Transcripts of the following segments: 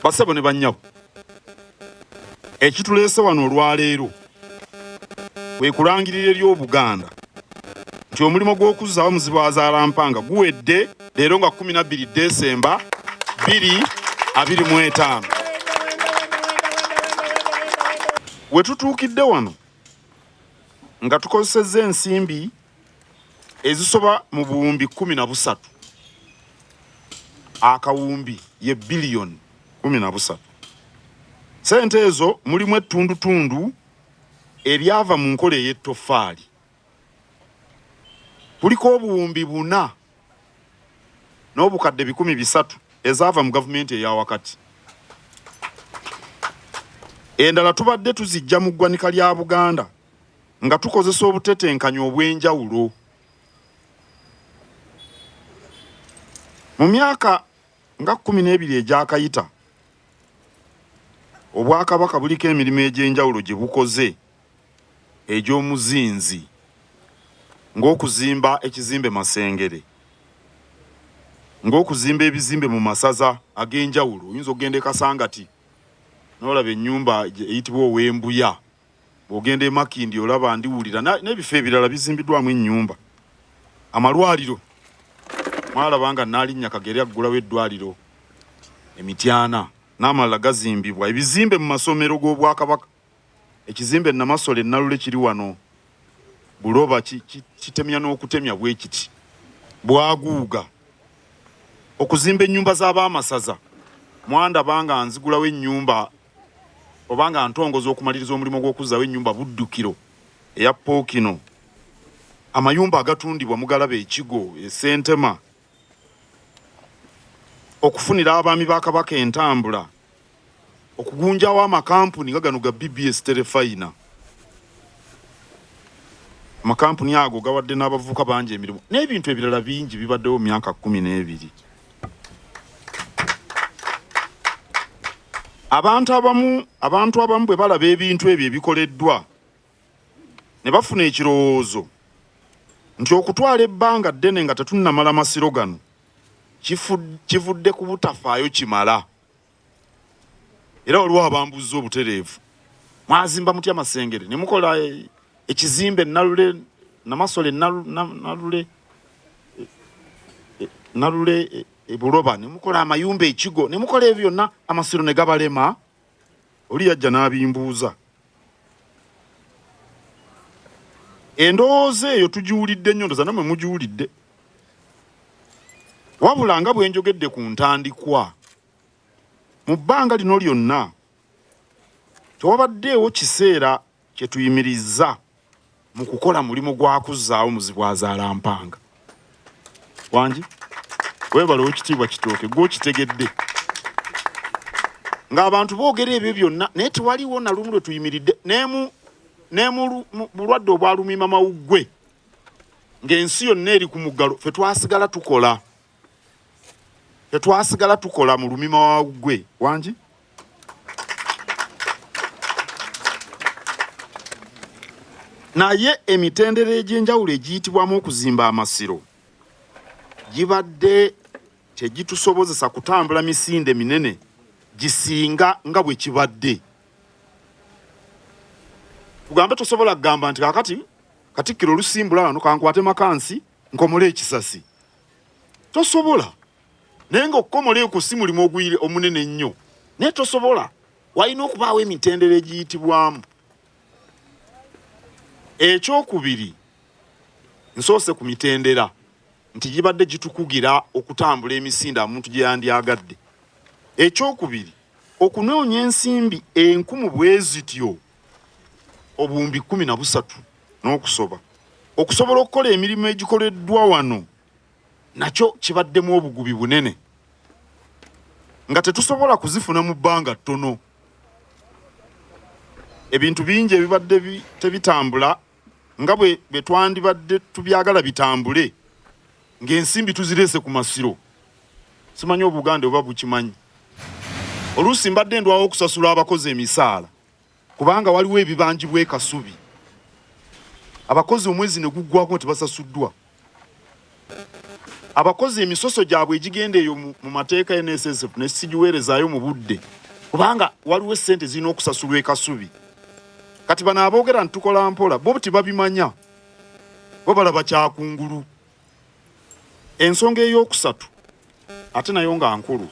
Bassebo ne bannyabo, ekituleese wano olwaleero kwe kulangirira eri Obuganda nti omulimu gw'okuzzaawo Muzibu Azaala Mpanga guwedde leero nga 12 Desemba 2025. We tutuukidde wano nga tukozesezza ensimbi ezisoba mu buwumbi 13, akawumbi ye biliyoni 13. Ssente ezo mulimu ettundutundu eryava mu nkola ey'ettoffaali, kuliko obuwumbi 4 n'obukadde 300 ezaava mu gavumenti eya wakati. Endala tubadde tuzijja mu ggwanika lya Buganda nga tukozesa obutetenkanya obw'enjawulo. Mu myaka nga 12 egyakayita, Obwakabaka buliko emirimu egy'enjawulo gye bukoze egy'omuzinzi ng'okuzimba ekizimbe Masengere, ng'okuzimba ebizimbe mu masaza ag'enjawulo. Oyinza okugenda e Kasangati n'olaba ennyumba eyitibwa Ow'Embuya, bw'ogenda e Makindye olaba Ndiwulira n'ebifo ebirala bizimbiddwamu ennyumba. Amalwaliro, mwalaba nga Nnaalinnya Kagere aggulawo eddwaliro e Mityana n'amalala gazimbibwa. Ebizimbe mu masomero g'Obwakabaka, ekizimbe Namasole Nalule kiri wano Buloba kitemya n'okutemya bwe kiti bwaguuga. Okuzimba ennyumba z'ab'amasaza, mwandaba nga nzigulawo ennyumba oba nga ntongoza okumaliriza omulimu gw'okuzzaawo ennyumba Buddukiro eya Pookino. Amayumba agatundibwa mugalaba e Kigo, e Ssentema. Okufunira abaami ba Kabaka entambula, okugunjawo amakampuni nga gano ga BBS Terefayina. Amakampuni ago gawadde n'abavubuka bangi emirimu n'ebintu ebirala bingi bibaddewo mu myaka 12. Abantu abamu bwe balaba ebintu ebyo ebikoleddwa ne bafuna ekirowoozo nti okutwala ebbanga ddene nga tetunnamala masiro gano kivudde ku butafaayo kimala. Era waliwo abambuuzza obutereevu, mwazimba mutya Masengere ne mukola ekizimbe Nalule, Namasole, Nalule, Nalule e Buloba, ne mukola amayumba e Kigo, ne mukola ebyo byonna amasiro ne gabalema? Oli yajja n'abimbuuza. Endowooza eyo tugiwulidde nnyo, ndowooza nammwe mugiwulidde. Wabula nga bwe njogedde ku ntandikwa, mu bbanga lino lyonna tewabaddeewo kiseera kye tuyimirizza mu kukola mulimu gwa kuzzaawo Muzibu Azaala Mpanga. Wangi weebale Owekitiibwa Kitooke, gwe okitegedde ng'abantu boogera ebyo byonna, naye tewaliwo na lumu lwe tuyimiridde ne mu bulwadde obwalumima mawuggwe ng'ensi yonna eri ku muggalo, ffe twasigala tukola. Ffe twasigala tukola mu lumima wawuggwe. Wangi? Naye emitendera egy'enjawulo egiyitibwamu okuzimba amasiro gibadde tegitusobozesa kutambula misinde minene gisinga nga bwe kibadde. Tugambe tosobola kugamba nti kaakati Katikkiro olusimbula wano kankwate makansi nkomole ekisasi. Tosobola. Naye nga okukomola ekwo si mulimu oguyire omunene ennyo, naye tosobola. Walina okubaawo emitendera egiyitibwamu. Ekyokubiri, nsoose ku mitendera nti gibadde gitukugira okutambula emisinde omuntu gye yandyagadde. Ekyokubiri, okunoonya ensimbi enkumu bwe zityo obuwumbi 13 n'okusoba okusobola okukola emirimu egikoleddwa wano nakyo kibaddemu obugubi bunene nga tetusobola kuzifuna mu bbanga ttono. Ebintu bingi ebibadde tebitambula nga bwe twandibadde tubyagala bitambule ng'ensimbi tuzireese ku masiro. Simanyi Obuganda oba bukimanyi. Oluusi mbadde ndwawo okusasula abakozi emisaala kubanga waliwo ebibanjibwa e Kasubi. Abakozi omwezi ne guggwako nga tebasasuddwa. Abakozi emisoso gyabwe egigenda eyo mu mateeka NSSF ne sigiweerezaayo mu budde kubanga waliwo essente zirina okusasulwa e Kasubi. Kati bano aboogera nti tukola mpola bo tebabimanya, bo balaba kyakungulu. Ensonga ey'okusatu ate nayo nga nkulu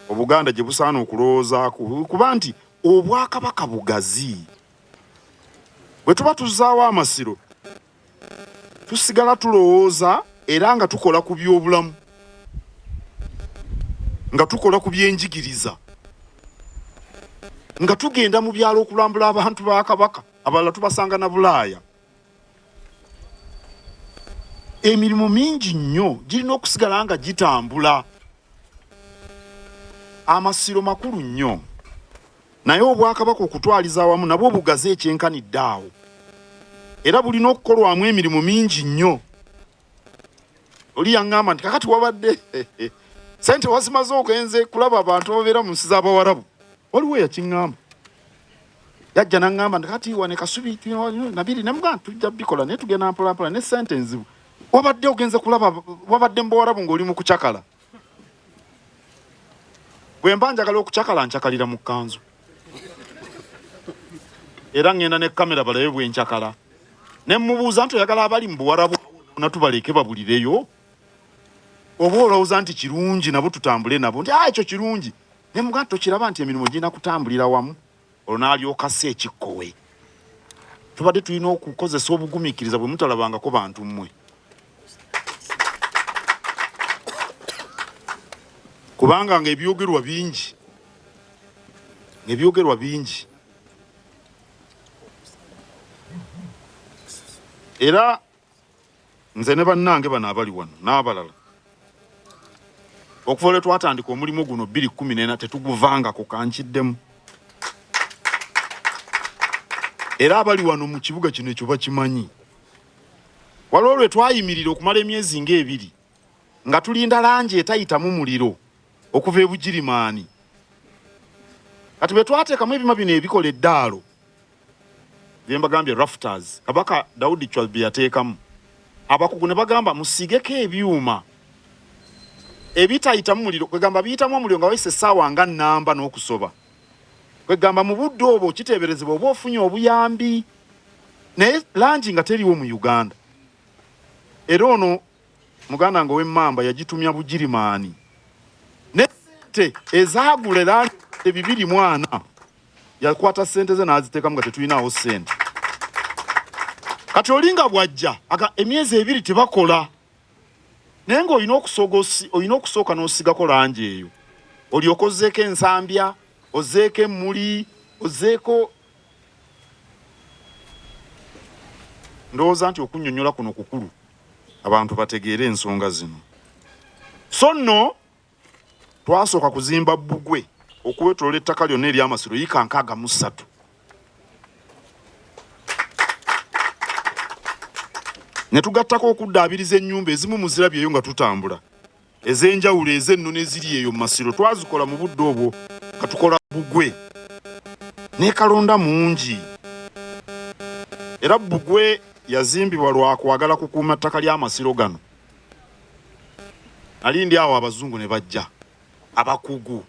Obuganda gye busaana okulowoozaako kuba nti Obwakabaka bugazi. Bwe tuba tuzzaawo Amasiro tusigala tulowooza era nga tukola ku byobulamu, nga tukola ku byenjigiriza, nga tugenda mu byalo okulambula abantu ba Kabaka, abalala tubasanga na Bulaaya. Emirimu mingi nnyo girina okusigala nga gitambula. Amasiro makulu nnyo. Naye Obwakabaka okutwaliza awamu nabwo bugazi ekyenkanidde awo era bulina okukolwamu emirimu mingi nnyo. Oli yaŋŋamba nti kakati wabadde sente wazimaze ogenze kulaba abantu ababeera mu nsi z'Abawarabu. Waliwo eyakiŋŋamba, yajja n'aŋŋamba nti kati wane Kasubi nabiri ne mugamba tujja bikola naye tugenda mpolampola ne sente nzibu. Wabadde ogenze kulaba, wabadde mu Bawarabu ng'oli mu kucakala. Bwe mba njagala okucakala ncakalira mu kkanzu era ŋŋenda ne kamera balabe bwe ncakala ne mmubuuza nti oyagala abali mu Buwarabu natubaleke babulireyo oba olowooza nti kirungi nabo tutambule nabo nti ah, ekyo kirungi ne mugamba tokiraba nti emirimu girina kutambulira wamu. Olwo n'alyoka assa ekikkowe. Tubadde tulina okukozesa obugumiikiriza bwe mutalabangako bantu mmwe. Kubanga ng'ebyogerwa bingi, ng'ebyogerwa bingi. Era Nze ne bannange bano abali wano n'abalala okuva lwe twatandika omulimu guno 2014 tetuguvangako kankiddemu. Era abali wano mu kibuga kino ekyo bakimanyi. Waliwo lwe twayimirira okumala emyezi ng'ebiri nga tulinda langi etayitamu muliro okuva e Bugirimaani. Kati bwe twateekamu ebyuma bino ebikola eddaalo bye mbagambye rafters Kabaka Daudi Chwa bye yateekamu, abakugu ne bagamba musiigeko ebyuma ebitayitamu muliro, kwegamba biyitamu omuliro nga wayise essaawa nga nnamba n'okusoba. Kwegamba mu budde obwo kiteeberezebwa oba ofunye obuyambi, naye langi nga teriiwo mu Uganda. Era ono muganda wange ow'emmamba yagitumya Bugirimaani ne ssente ezaagula langi 240 yakwata ssente ze n'aziteekamu nga tetulinaawo ssente. Kati oli nga bw'ajja aga emyezi ebiri tebakola, naye ng'olina olina okusooka n'osigako langi eyo, olyoke ozzeeko ensambya, ozzeeko emmuli, ozzeeko. Ndowooza nti okunnyonnyola kuno kukulu abantu bategeere ensonga zino. So nno Twasooka kuzimba bbugwe okwetoloola ettaka lyonna ery'Amasiro yika 63. Ne tugattako okuddaabiriza ennyumba ezimu muzirabye eyo nga tutambula ez'enjawulo ez'ennono eziri eyo mu Masiro twazikola mu budde obwo nga tukola bbugwe ne kalonda mungi era bbugwe yazimbibwa lwa kwagala kukuuma ttaka ly'Amasiro gano. Nali ndi awo abazungu ne bajja abakugu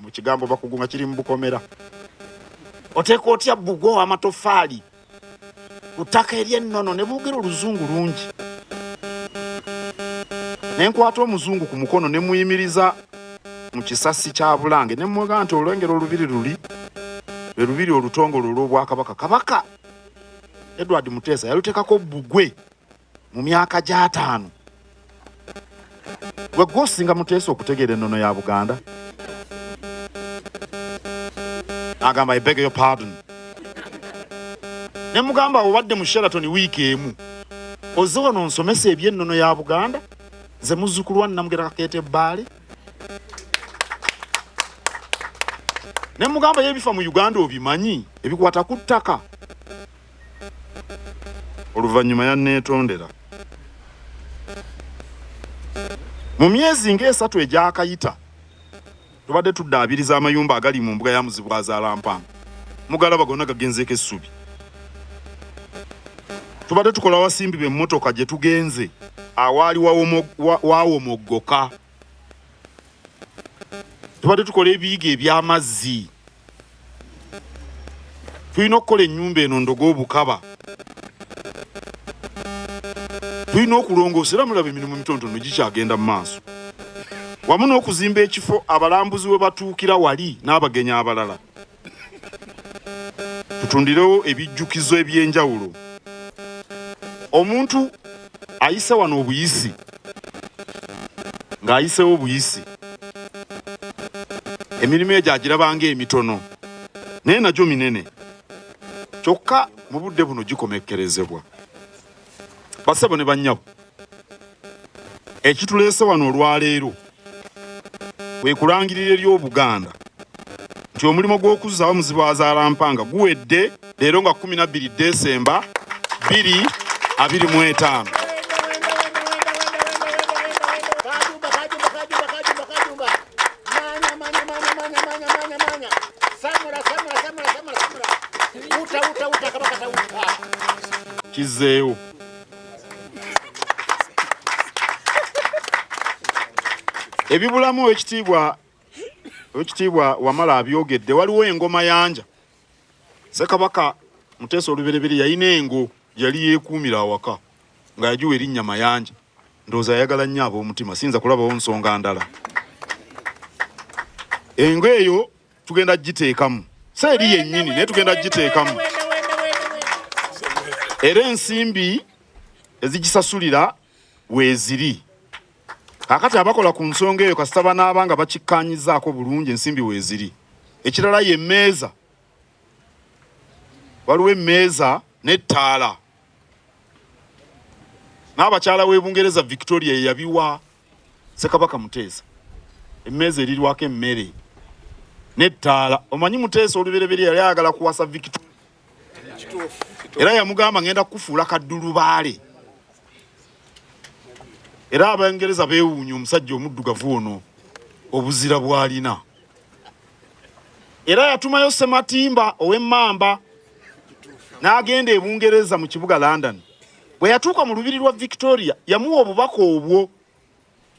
mu kigambo bakugu nga kiri mu bukomera. Oteeka otya bbugwe ow'amatoffaali ku ttaka ery'ennono ne boogera oluzungu lungi. Ne nkwata omuzungu ku mukono ne muyimiriza mu kisasi kya Bulange ne mmugamba nti olwengera olubiri luli lwe lubiri olutongole olw'Obwakabaka. Kabaka Edward Muteesa yaluteekako bbugwe mu myaka gy'ataano. Gwe gwe osinga Muteesa okutegeera ennono ya Buganda? Agamba I beg your pardon. Ne mugamba obadde mu Sheraton wiiki emu ozze wano onsomesa eby'ennono ya Buganda? Nze muzzukulu wa Namugera Kakeeto Ebbaale. Ne mugamba ye ebifa mu Uganda obimanyi ebikwata ku ttaka? Oluvannyuma yanneetondera. Mu myezi ng'esatu egyakayita tubadde tuddaabiriza amayumba agali mu mbuga ya Muzibwazaalampanga. Mugalaba gonna gagenzeeko essubi. Tubadde tukola wasimbibwa emmotoka gye tugenze. awaali wawomoggoka. Tubadde tukola ebiyiga eby'amazzi. Tulina okukola ennyumba eno ndogo obukaba. Tulina okulongoosa era mulaba emirimu emitonotono gikyagenda mu maaso wamu n'okuzimba ekifo abalambuzi we batuukira wali n'abagenyi abalala. Tutundirewo ebijjukizo eby'enjawulo. Omuntu ayise wano obuyisi ng'ayisewo obuyisi emirimu egyo agiraba ng'emitono naye nagyo minene kyokka mu budde buno gikomekkerezebwa. Bassebo ne bannyabo, ekituleese wano olwaleero kwe kulangirira eri Obuganda nti omulimu gw'okuzzaawo Muzibu Azaala Mpanga guwedde leero nga 12 Desemba 2025. Kizzeewo. Ebibulamu Owekitiibwa Wamala abyogedde. Waliwo engo Mayanja. Ssekabaka Muteesa olubereberye yalina engo gye yali yeekuumira awaka nga yagiwa erinnya Mayanja. Ndowooza yayagala nnyo ab'omutima, siyinza kulabawo nsonga ndala. Engo eyo tugenda giteekamu, si eri yennyini naye tugenda giteekamu, era ensimbi ezigisasulira weeziri. Kaakati abakola ku nsonga eyo kasita banaaba nga bakikkaanyizzaako bulungi, ensimbi weeziri. Ekirala ye mmeeza, waliwo emmeeza n'ettaala. N'abakyala w'e Bungereza Victoria ye yabiwa Ssekabaka Muteesa, emmeeza erirwako emmere n'ettaala. Omanyi Muteesa olubereberye yali ayagala kuwasa Victoria, era yamugamba ngenda kukufuula kaddulubaale. Era Abangereza beewuunya omusajja omuddugavu ono obuzira bw'alina. Era yatumayo Ssematimba ow'Emmamba n'agenda e Bungereza mu kibuga London. Bwe yatuuka mu lubiri lwa Victoria yamuwa obubaka obwo,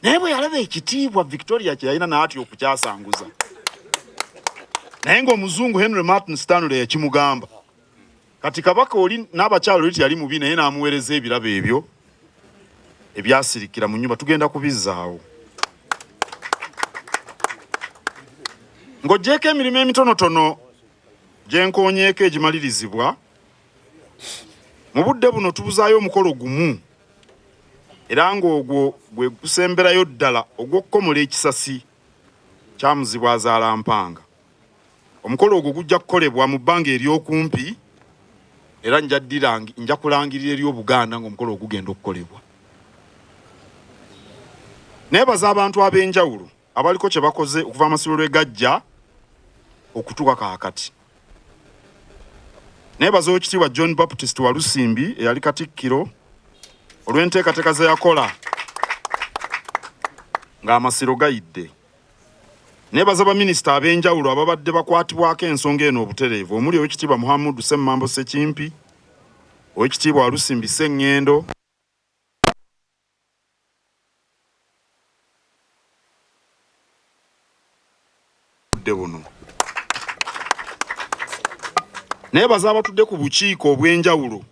naye bwe yalaba ekitiibwa Victoria kye yalina n'atya okukyasanguza. Naye ng'omuzungu Henry Martin Stanley yakimugamba. Kati kabaka oli n'abakyala oli teyali mubi, naye n'amuweereza ebirabo ebyo ebyasirikira mu nnyumba. Tugenda kubizzaawo. Ng'oggyeeko emirimu emitonotono gye nkoonyeeko egimalirizibwa, mu budde buno tubuzaayo omukolo gumu era ng'ogwo gwe gusemberayo ddala ogw'okukomola ekisasi kya Muzibu Azaala Mpanga. Omukolo ogwo gujja kukolebwa mu bbanga ery'okumpi era nja kulangirira eri Obuganda ng'omukolo ogugenda okukolebwa. Neebaza abantu ab'enjawulo abaliko kye bakoze okuva amasiro lwe gajja okutuuka kaakati. Neebaza Oweekitiibwa John Baptist Walusimbi eyali Katikkiro olw'enteekateeka ze yakola ng'amasiro gayidde. Neebaza baminisita ab'enjawulo ababadde bakwatibwako ensonga eno obutereevu omuli Oweekitiibwa Muhamood Ssemmambo Ssekimpi, Oweekitiibwa Walusimbi Ssengendo, Budde buno. Neebaza abatudde ku bukiiko obw'enjawulo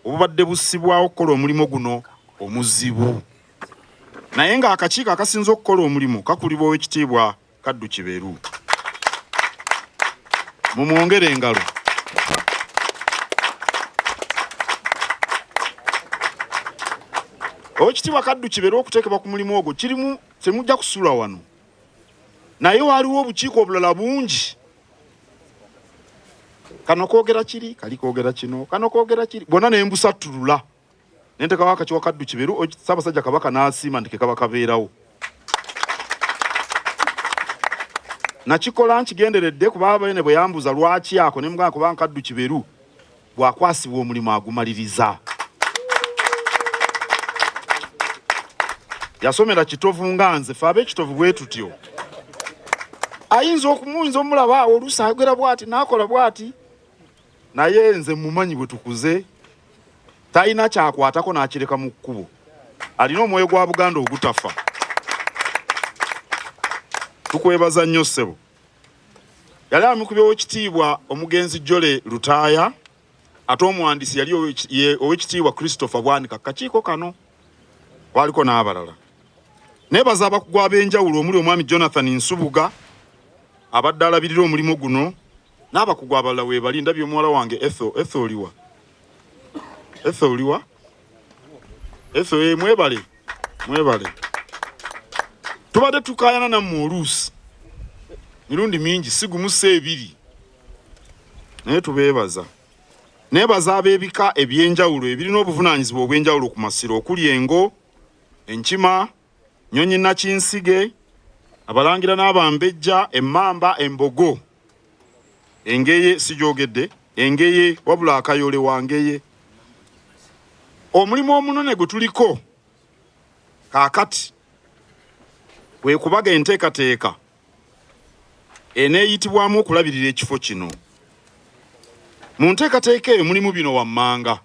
obubadde bussibwawo okukola omulimu guno omuzibu naye ng'akakiiko akasinze okukola omulimu kakulibwa Owekitiibwa Kaddu Kiberu. Mumwongere engalo. Owekitiibwa Kaddu Kiberu okuteekebwa ku mulimu ogwo kirimu temujja kusula wano, naye waliwo obukiiko obulala bungi. Kano koogera kiri, kali koogera kino, kano koogera kiri, bwonna ne mbusattulula ne ntekawo akakiwa Kaddu Kiberu, Ssaabasajja Kabaka n'asiima nti ke kaba kabeerawo. Nakikola nkigenderedde kuba Beene bwe yambuuza lwaki ako ne mugamba kubanga Kaddu Kiberu bw'akwasibwa omulimu agumaliriza. Yasomera Kitovu nga nze, ffe ab'e Kitovu bwe tutyo. Ayinza okumuyinza omulaba awo oluusi ayogera bw'ati n'akola bw'ati, naye nze mumanyi bwe tukuze talina kyakwatako n'akireka mu kkubo. Alina omwoyo gwa Buganda ogutafa. Tukwebaza nnyo ssebo. Yali amukubye owekitiibwa omugenzi Jole Lutaaya, ate omuwandiisi yali owekitiibwa Christopher Bwanika. Kakiiko kano kwaliko n'abalala. Nebaza abakugu ab'enjawulo omuli omwami Jonathan Nsubuga abadde alabirira omulimu guno n'abakugu abalala weebali. Ndabye omuwala wange Ethel. Ethel oliwa? Ethel oliwa? Ethel, mwebale, mwebale. Tubadde tukaayana nammwe oluusi mirundi mingi, si gumu si ebiri, naye tubeebaza. Neebaza ab'ebika eby'enjawulo ebirina obuvunaanyizibwa obw'enjawulo ku masiro okuli engo, enkima, nnyonyi nakinsige, abalangira n'abambejja, emmamba, embogo, engeye, sigyogedde engeye wabula akayole wa ngeye. Omulimu omunene gwe tuliko kaakati kwe kubaga enteekateeka eneeyitibwamu okulabirira ekifo kino. Mu nteekateeka eyo mulimu bino wammanga.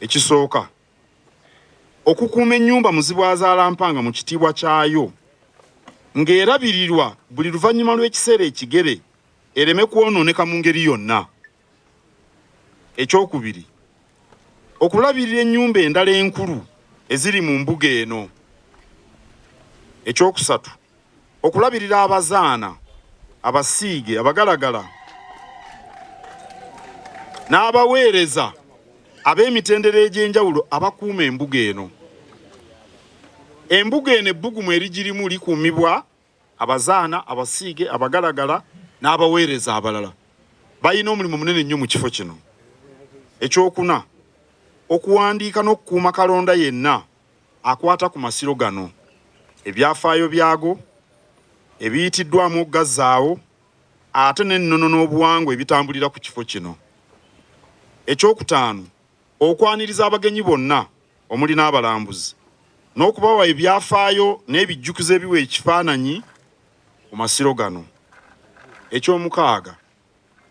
Ekisooka, okukuuma ennyumba Muzibwazaalampanga mu kitiibwa kyayo ng'erabirirwa buli luvannyuma lw'ekiseera ekigere ereme kwonooneka mu ngeri yonna. Ekyokubiri, okulabirira ennyumba endala enkulu eziri mu mbuga eno. Ekyokusatu, okulabirira abazaana, abasiige, abagalagala n'abaweereza ab'emitendera egy'enjawulo abakuuma embuga eno. Embuga eno ebbugumu erigirimu likuumibwa abazaana, abasiige, abagalagala n'abaweereza abalala. Balina omulimu munene nnyo mu kifo kino. Ekyokuna, okuwandiika n'okukuuma kalonda yenna akwata ku masiro gano, ebyafaayo byago, ebiyitiddwamu okugazzaawo, ate n'ennono n'obuwangwa ebitambulira ku kifo kino. Ekyokutaano, okwaniriza abagenyi bonna omuli n'abalambuzi n'okubawa ebyafaayo n'ebijjukizo ebiwa ekifaananyi ku masiro gano. Ekyomukaaga,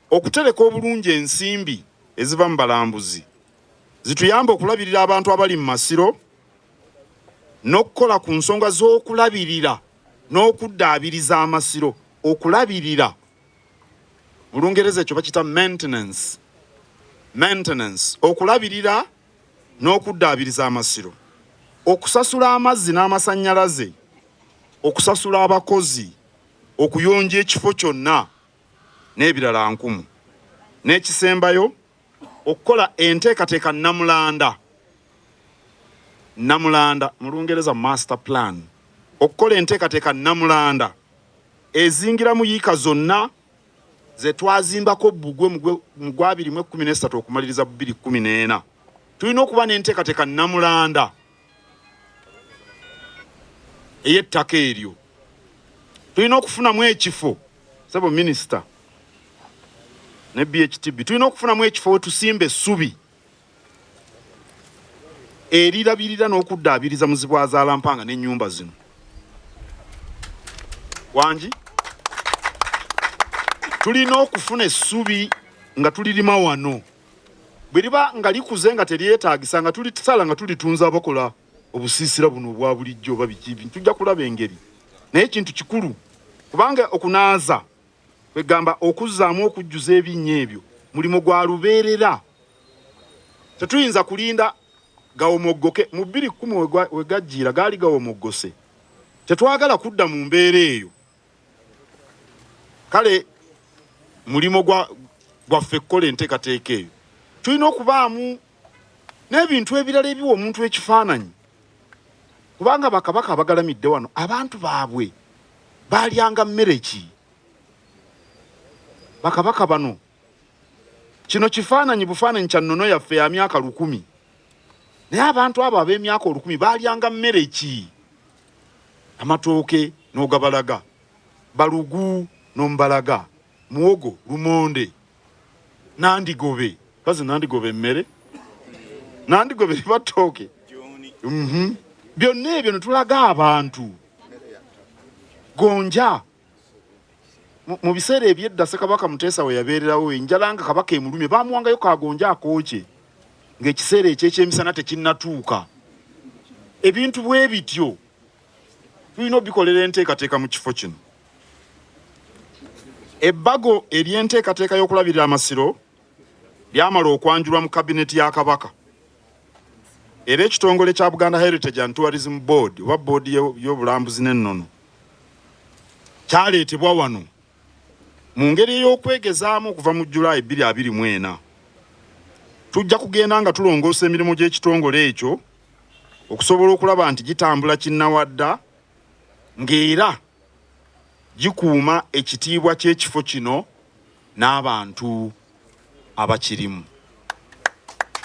okutereka obulungi ensimbi eziva mu balambuzi zituyambe okulabirira abantu abali mu masiro n'okukola ku nsonga z'okulabirira n'okuddaabiriza amasiro. Okulabirira mu Lungereza ekyo bakiyita maintenance. Maintenance, okulabirira n'okuddaabiriza amasiro, okusasula amazzi n'amasannyalaze, okusasula abakozi, okuyonja ekifo kyonna n'ebirala nkumu. N'ekisembayo, okukola enteekateeka nnamulanda, nnamulanda mu Lungereza master plan, okukola enteekateeka nnamulanda ezingiramu yiika zonna ze twazimbako bbugwe mu gwa abiri mu ekkumi n'essatu okumaliriza bbiri kkumi n'ena. Tulina okuba n'enteekateeka nnamulanda ey'ettaka eryo. Tulina okufunamu ekifo, ssebo minisita ne BHTB, tulina okufunamu ekifo we tusimba essubi erirabirira n'okuddaabiriza Muzibwazaalampanga n'ennyumba zino. Wangi, tulina okufuna essubi nga tulirima wano, bwe liba nga likuze nga teryetaagisa nga tulisala nga tulitunza abakola obusiisira buno obwa bulijjo oba biki, tujja kulaba engeri. Naye ekintu kikulu, kubanga okunaaza kwegamba okuzzaamu okujjuza ebinnya ebyo mulimu gwa lubeerera. Tetuyinza kulinda gawomoggoke. Mu bbiri kkumi we gajjiira gaali gawomoggose. Tetwagala kudda mu mbeera eyo. Kale mulimu gwaffe kukola enteekateeka eyo. Tulina okubaamu n'ebintu ebirala ebiwa omuntu ekifaananyi, kubanga bakabaka abagalamidde wano abantu baabwe baalyanga mmere ki? Bakabaka bano, kino kifaananyi bufaananyi kya nnono yaffe ya myaka 1000, naye abantu abo ab'emyaka 1000 baalyanga mmere ki? Amatooke n'ogabalaga, balugu n'omubalaga, muwogo, lumonde, nandigobe. Kazi nandigobe emmere, nandigobe liba ttooke. Byonna ebyo ne tulaga abantu gonja. Mu biseera eby'edda Ssekabaka Muteesa we yabeererawo, enjala nga kabaka emulumye, baamuwangayo kagonja akookye ng'ekiseera eky'ekyemisana tekinnatuuka. Ebintu bwe bityo tulina obikolera enteekateeka mu kifo kino. Ebbago ery'enteekateeka y'okulabirira amasiro lyamala okwanjulwa mu kabineti ya Kabaka era ekitongole kya Buganda Heritage and Tourism Board oba boodi y'obulambuzi n'ennono kyaleetebwa wano mu ngeri ey'okwegezaamu okuva mu July 2024. Tujja kugenda nga tulongoosa emirimu gy'ekitongole ekyo okusobola okulaba nti gitambula kinnawadda ng'era gikuuma ekitiibwa ky'ekifo kino n'abantu abakirimu.